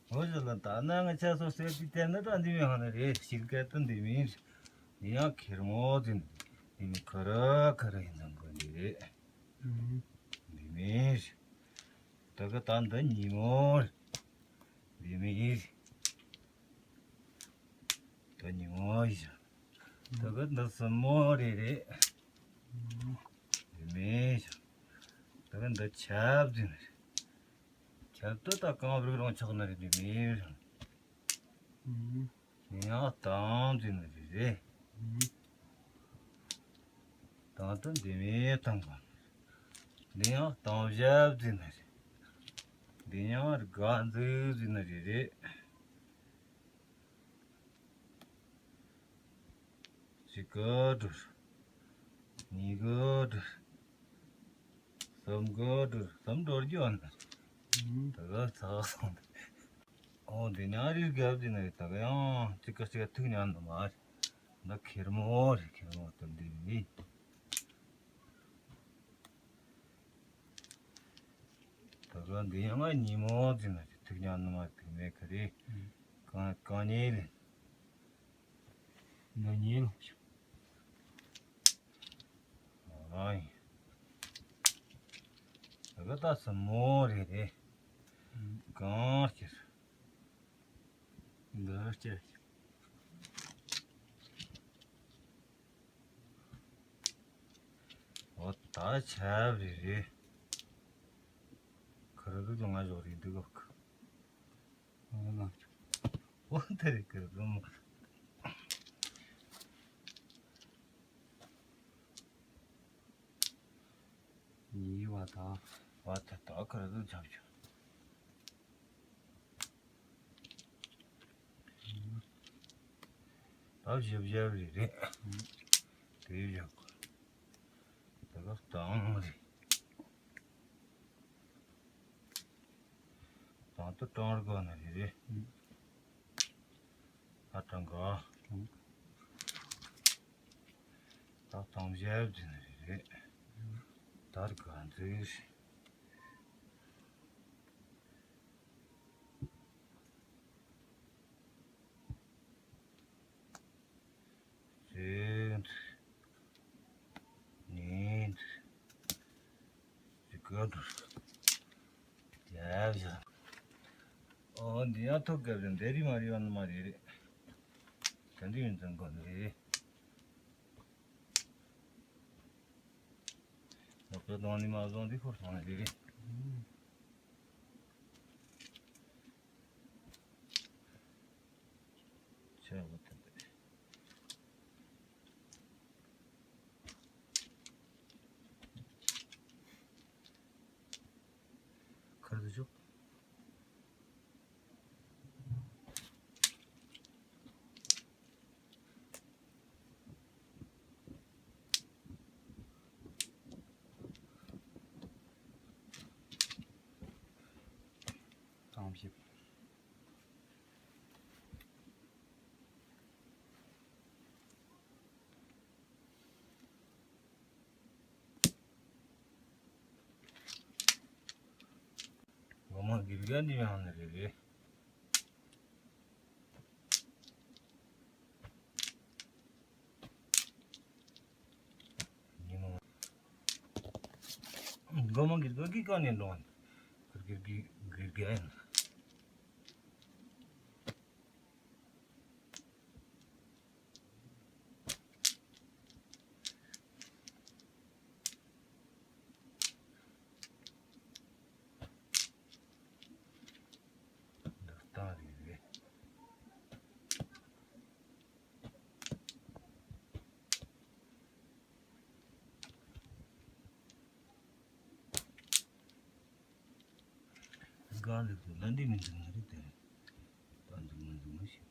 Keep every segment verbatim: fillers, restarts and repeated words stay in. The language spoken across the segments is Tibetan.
འོ་ཟེར་ལ་ད་ནང་ང་ཆ་སོ་སོའི་དེ་དེ་ནི་ད་འདི་མི་ཧ་ན་རེད། ཤིལ་སྐད་དུ་འདི་མིན། འདི་ཡང་ཁེར་མོ་དེ་འདི་མི་ཁ་ར་ཁ་ར་ཡིན་ཙང་གོ་འདི་རེད། འདི་མིན། ད་ག་ད་འདི་ཉིན་མོ། འདི་མིན། ད་ཉིན་མོ་ཡིན། ད་ག་འདི་སྲིན་མོ་རེད་རེད། འདི་མིན། ད་ག་འདི་ཆབ་དེ་ནི་རེད། ཁྱད་དུ་ད་གང་རིགས་རང་ཆགས་ན་རེད་མི་རང་། ཡང་དང་འཛིན་ན་རེད་རེད། དང་དུ་འདི་མི་དང་གང་། འདི་ཡང་དང་ཞབས་འཛིན་ན་རེད། འདི་ཡང་དགའ་འཛིན་འཛིན་ན་རེད་རེད། གཅིག་གི་སྒྲུར། གཉིས་གི་སྒྲུར། གསུམ་གི་སྒྲུར། གསུམ་སྒྲུར་རྒྱུ་ཨ་ནི། ད་ག་ཚ་སོང་། ཨོ་འདི་ཉག་རིགས་རྒྱབ་འདི་ནི་ད་ག་ཡང་གཅིག་གི་གཅིག་གི་ཐུག་ཉག་འདི་མ་རེད། འདི་ཁེར་མོ་རེད། ཁེར་མོ་དུ་འདི་མི། ད་ག་འདི་ཡང་ང་ཉིན་མོ་འདི་ནི་ཐུག་ཉག་འདི་མ་ཐུག་མེད་ག་རེད། གང་གང་ཉིད་ལས། འདི་ཉིད་ལ། ཨ་ཡིན། ད་ག་ད་སྲིན་མོ་རེད་རེད། གང་ཁྱེར། འདི་ཁྱེར། འོ་ད་ཆབ་རེད་རེད། ཁ་ར་དུ་ལ་ང་ཞོག་རེད་འདུག་ག། འོ་དེ་རེད་ཀི་རུ་མོ། ཉི་བ་དང་། བ་དེ་དག་ཁ་རུ་ཆབ་ཆུ། ད་བཞི་བཞི་རེད་རེད། དེ་བཞག་གོ། ད་ག་སྟངས་རེད། དང་དུ་གྲང་རྒོ་ན་རེ་རེ། ཨ་གྲང་ག། ད་གྲང་ཞབས་ཟིན་རེ་རེ། ད་རྒ་འཛིར། གཅིག་འདི། གཉིས་འདི། གཅིག་ག་འདི། ཡ་ཡ། ཨོ་འདི་ཡང་ཐོག་ག་རེད། འདི་རི་མ་རི་བ་ནི་མ་རེད་རེད། དེ་འདི་ཡིན་ཙང་གོ་ནི་རེད། ལོག་པའི་གདོང་ནི་མ་བཟུང་འདི་ཁོར་སོང་ནི་རེད་རེད། ཆེ་བ་དེ་འདི། ཁར་དུ་ཆུག་ཐང་ཞིབ། ངོ་མ་དགེ་རྒན་འདི་ཡང་ནི་རེད་རེད། ཉིན་མོ། སྒོ་མང་གི་སྒོ་གི་ཀ་ནས་འགྲོ་བ། གུར་གུར་གི་གུར་གི་ཨན། འདི་རྟ་རེད་རེད། དགའ་ལེགས་སུ་ལ་འདི་མི་འཛིན་ནི་རེད་དེ། ད་འཛིན་མ་འཛིན་མ་ཤེས།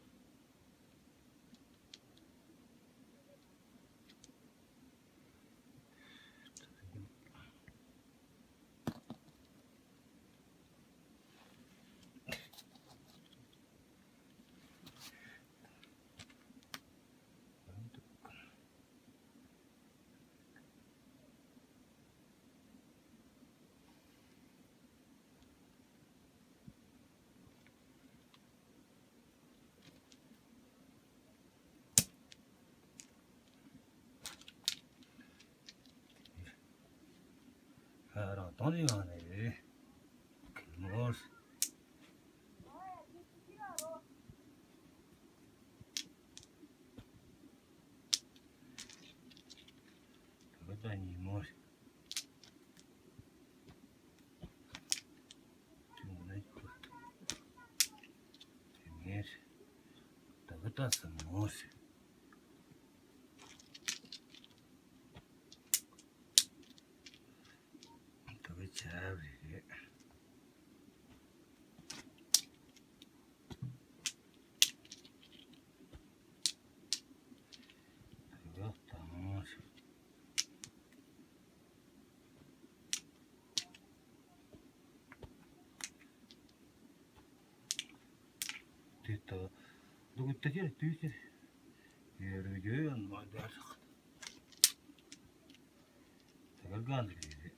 དང་ནི་ཡང་ནི་གེ་མོ། ད་ག་ད་ཉི་མོ། དེ་ནས་དེ་ནས་ད་ག་ད་གེ་མོ། ད་ག་ཆ་རེད། ད་ག་དང་། དེ་ལྟ་བུ་དེ་ཁྱེར་དུས་ཚེ་ཡོད་རུ་ཡོད་ཡོད་མ་འདྲ་ལགས། ད་ག་ག་འདི་རེད།